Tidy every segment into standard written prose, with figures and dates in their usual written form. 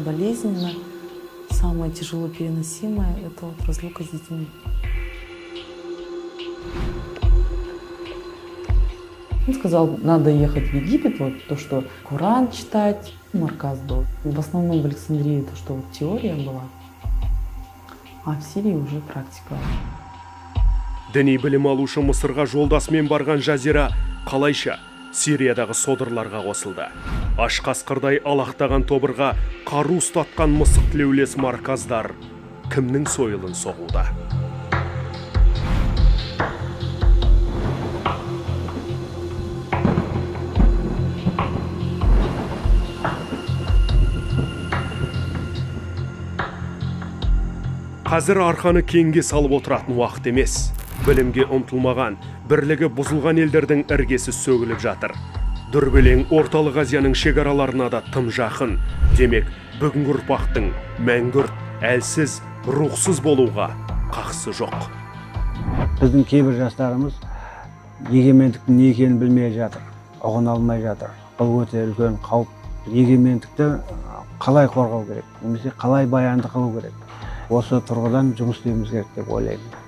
болезненно, самое тяжело переносимое – это вот разлука с детьми. Он сказал, надо ехать в Египет, вот то, что Коран читать, Марказ был. В основном в Александрии то, что вот теория была, а в Сирии уже практика. Діни білім алушы Мысырға жолдасымен барған Жазира қалайша Сириядағы содырларға қосылды. Аш қасқырдай алақтаған тобырға қару ұстатқан мысық тілеулес марказдар кімнің сойылын соғуда? Қазір арқаны кеңге салып отыратын уақыт емес. Білімге ұмтылмаған, бірлігі бұзылған елдердің іргесі сөгіліп жатыр. Дүрбелең Орталық Азияның шекараларына да тым жақын. Демек, бүгінгі ұрпақтың мәңгүрт, әлсіз, рухсыз болуға қақысы жоқ. Біздің кейбір жастарымыз егемендіктің не екенін білмей жатыр, ұғына алмай жатыр. Бұл өте үлкен қауіп. Егемендікті қалай қорғау керек, немесе қалай баянды қылу керек? Осы тұрғыдан жұмыс істеуіміз керек деп ойлаймын.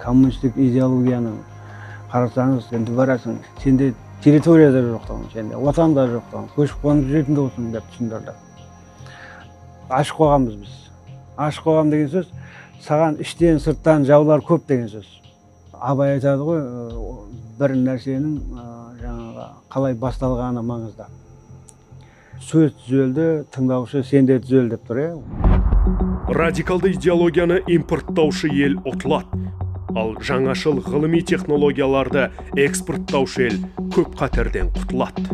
Коммунистік идеологияның қарасаңыз, енді барасың, сенде территорияда жоқтығын, сенде отанда жоқтығын, көшіп қонып жүретін болсың деп түсіндірді. Ашық қоғамбыз біз. Ашық қоғам деген сөз, саған іштен сырттан жаулар көп деген сөз. Абай айтады ғой, бір нәрсенің жаңағы қалай басталғаны маңызды. Сөз түзелді, тыңдаушы сен де түзел деп тұр, Радикалды идеологияны импорттаушы ел ұтылады. Ал жаңашыл ғылыми технологияларды экспорттаушы ел көп қатерден құтылады.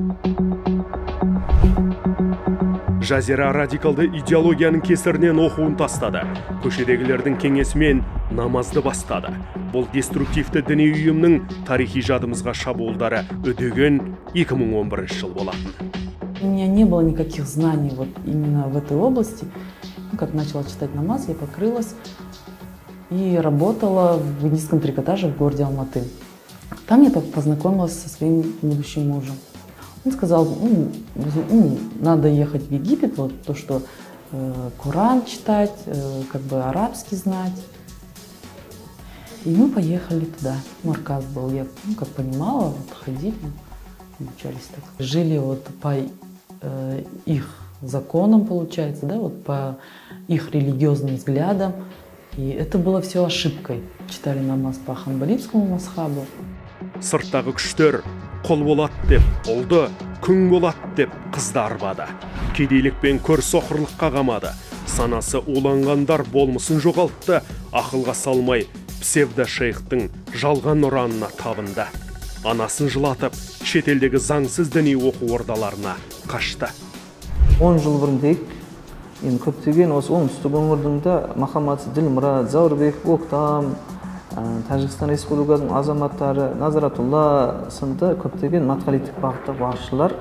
Жазира радикалды идеологияның кесірінен оқуын тастады. Көшедегілердің кеңесімен намазды бастады. Бұл деструктивті діни ұйымның тарихи жадымызға шабуылдары үдеген 2011 жыл болатын. У меня не было никаких знаний вот именно в этой области. Как начала читать намаз, я покрылась и работала в индийском трикотаже в городе Алматы. Там я познакомилась со своим будущим мужем. Он сказал, надо ехать в Египет, вот то, что Коран читать, как бы арабский знать. И мы поехали туда. Марказ был, я как понимала, вот ходили, обучались так. Жили вот по их законам, получается, да, вот по их религиозным взглядам. И это было все ошибкой. Читали намаз по ханбалитскому мазхабу. Сырттағы күштер құл болады деп ұлды, күң болады деп қызды арбады. Кедейлік пен көр соқырлыққа қамады. Санасы уланғандар болмысын жоғалтты, ақылға салмай псевдо-шейхтің жалған ұранына табынды. Анасын жылатып, шетелдегі заңсыз діни оқу ордаларына қашты. 10 жыл бұрын дейік, енді көптеген осы оңтүстік өңірдің де Махамбет Ділмұрат, Заурбек Октам, Тәжікстан Республикасының азаматтары, Назаратулла сынды көптеген матхалиттік бағыттағы уағызшылар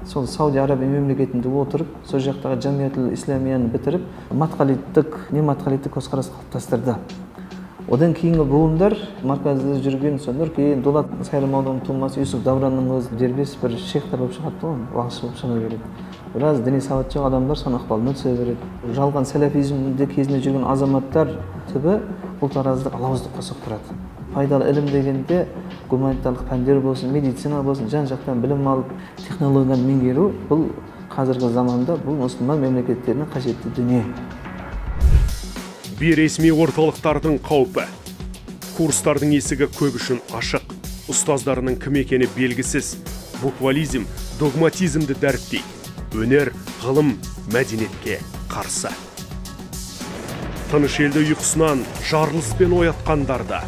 сол Сауди Арабия мемлекетінде отырып, сол жақтағы Жамиатул Исламияны бітіріп, матхалиттік, не матхалиттік көзқарас қалыптастырды. Одан кейінгі буындар марказда жүрген сол Нұркен, Дулат Сайрам ауданының тумасы Юсуф Давранның өзі дербес бір шейхтар болып шығады ғой, уағызшы болып шыға береді. Біраз діни сауаты жоқ адамдар соның ықпалына түсе береді. Жалған сәләфизмде кезінде жүрген азаматтар түбі ұлтараздық, алауыздыққа соқтырады. Пайдалы ілім дегенде гуманитарлық пәндер болсын, медицина болсын, жан-жақтан білім алып, технологияны меңгеру бұл қазіргі заманда бұл мұсылман мемлекеттеріне қажетті дүние. Бейресми орталықтардың қаупі. Курстардың есігі көп үшін ашық. Ұстаздарының кім екені белгісіз. Буквализм, догматизмді дәріптейді. Өнер, ғылым, мәдениетке қарсы. Тыныш елді ұйқысынан жарылыспен оятқандар да,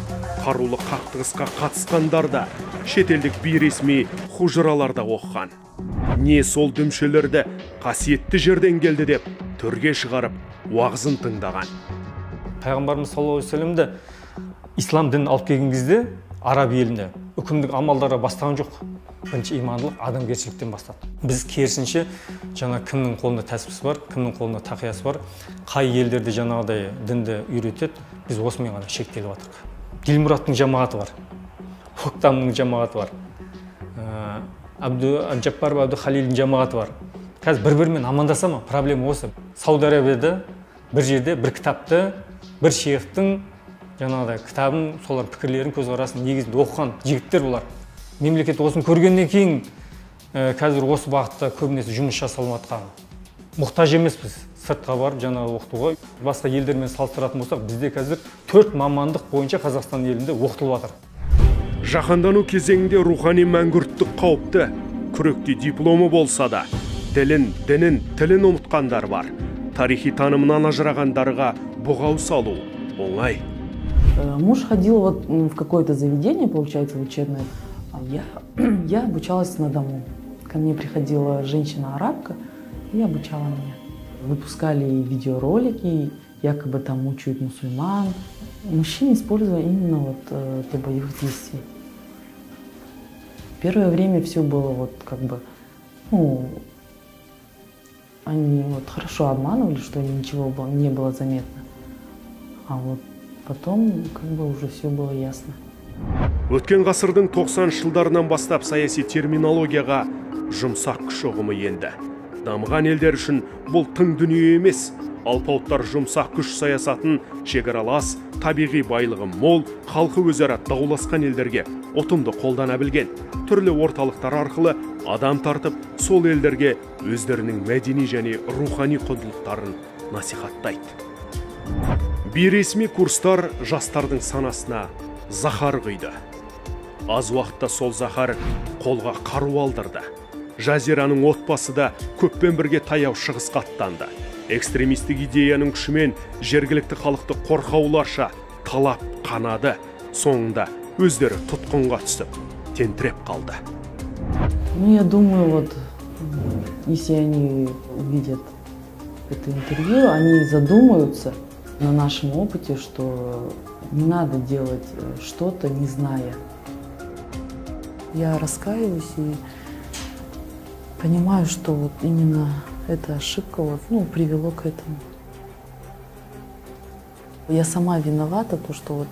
қарулы қақтығысқа қатысқандар да, шетелдік бейресми хужраларда оқыған. Не сол дүмшелерді қасиетті жерден келді деп төрге шығарып, уағызын тыңдаған. Пайғамбарымыз саллаллаху алейхи уассаламды ислам дінін алып келген кезде араб елінде үкімдік амалдарға бастаған жоқ. Бірінші имандылық адамгершіліктен бастады. Біз керісінше жаңа кімнің қолында тәсбісі бар, кімнің қолында тақиясы бар, қай елдерде жаңағыдай дінді үйретеді, біз осымен ғана шектеліп жатырмыз. Дилмұраттың жамағаты бар, Хоктамның жамағаты бар, Әбдіжаппаров Әбдіхалилдің жамағаты бар. Қазір бір-бірімен амандаса ма, проблема осы. Сауд Арабияда бір жерде бір кітапты, бір шейхтің жаңағыдай кітабын, солар пікірлерін, көзқарасын негізінде оқыған жігіттер бұлар. Мемлекет осыны көргеннен кейін қазір осы бағытта көбінесе жұмыс жасалып жатқан. Мұқтаж емеспіз сыртқа барып жаңағы оқытуға. Басқа елдермен салыстыратын болсақ, бізде қазір 4 мамандық бойынша Қазақстан елінде оқытылып жатыр. Жаһандану кезеңінде рухани мәңгүрттік қауіпті. Күректей дипломы болса да, ділін, дінін, тілін ұмытқандар бар. Тарихи танымынан ажырағандарға бұғау салу оңай. Муж ходил вот в какое-то заведение, получается, в учебное. А я обучалась на дому. Ко мне приходила женщина-арабка и обучала меня. Выпускали видеоролики, якобы там мучают мусульман. Мужчин использовали именно вот для боевых действий. Первое время все было вот как бы, ну, они вот хорошо обманывали, что ничего не было заметно. А вот потом как бы уже все было ясно. Өткен ғасырдың 90 жылдарынан бастап саяси терминологияға жұмсақ күш ұғымы енді. Дамыған елдер үшін бұл тың дүние емес. Алпауыттар жұмсақ күш саясатын шекаралас, табиғи байлығы мол, халқы өзара дауласқан елдерге ұтымды қолдана білген. Түрлі орталықтар арқылы адам тартып, сол елдерге өздерінің мәдени және рухани құндылықтарын насихаттайды. Бейресми курстар жастардың санасына заһар құйды. Аз уақытта сол заһар қолға қару алдырды. Жазираның отбасы да көппен бірге таяу шығысқа аттанды. Экстремистік идеяның күшімен жергілікті халықты қорқауларша талап қанады. Соңында өздері тұтқынға түсіп, тентіреп қалды. Ну, я думаю, вот, если они увидят это интервью, они задумаются на нашем опыте, что не надо делать что-то, не зная. Я раскаиваюсь и понимаю, что вот именно эта ошибка вот, ну, привело к этому. Я сама виновата, то, что вот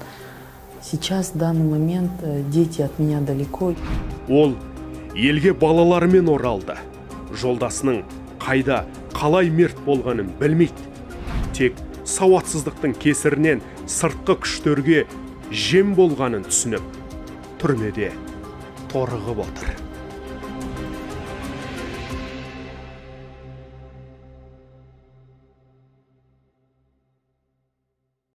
сейчас, в данный момент, дети от меня далеко. Ол елге балаларымен оралды. Жолдасының қайда, қалай мерт болғанын білмейді. Тек сауатсыздықтың кесірінен сыртқы күштерге жем болғанын түсініп, түрмеде торығып отыр.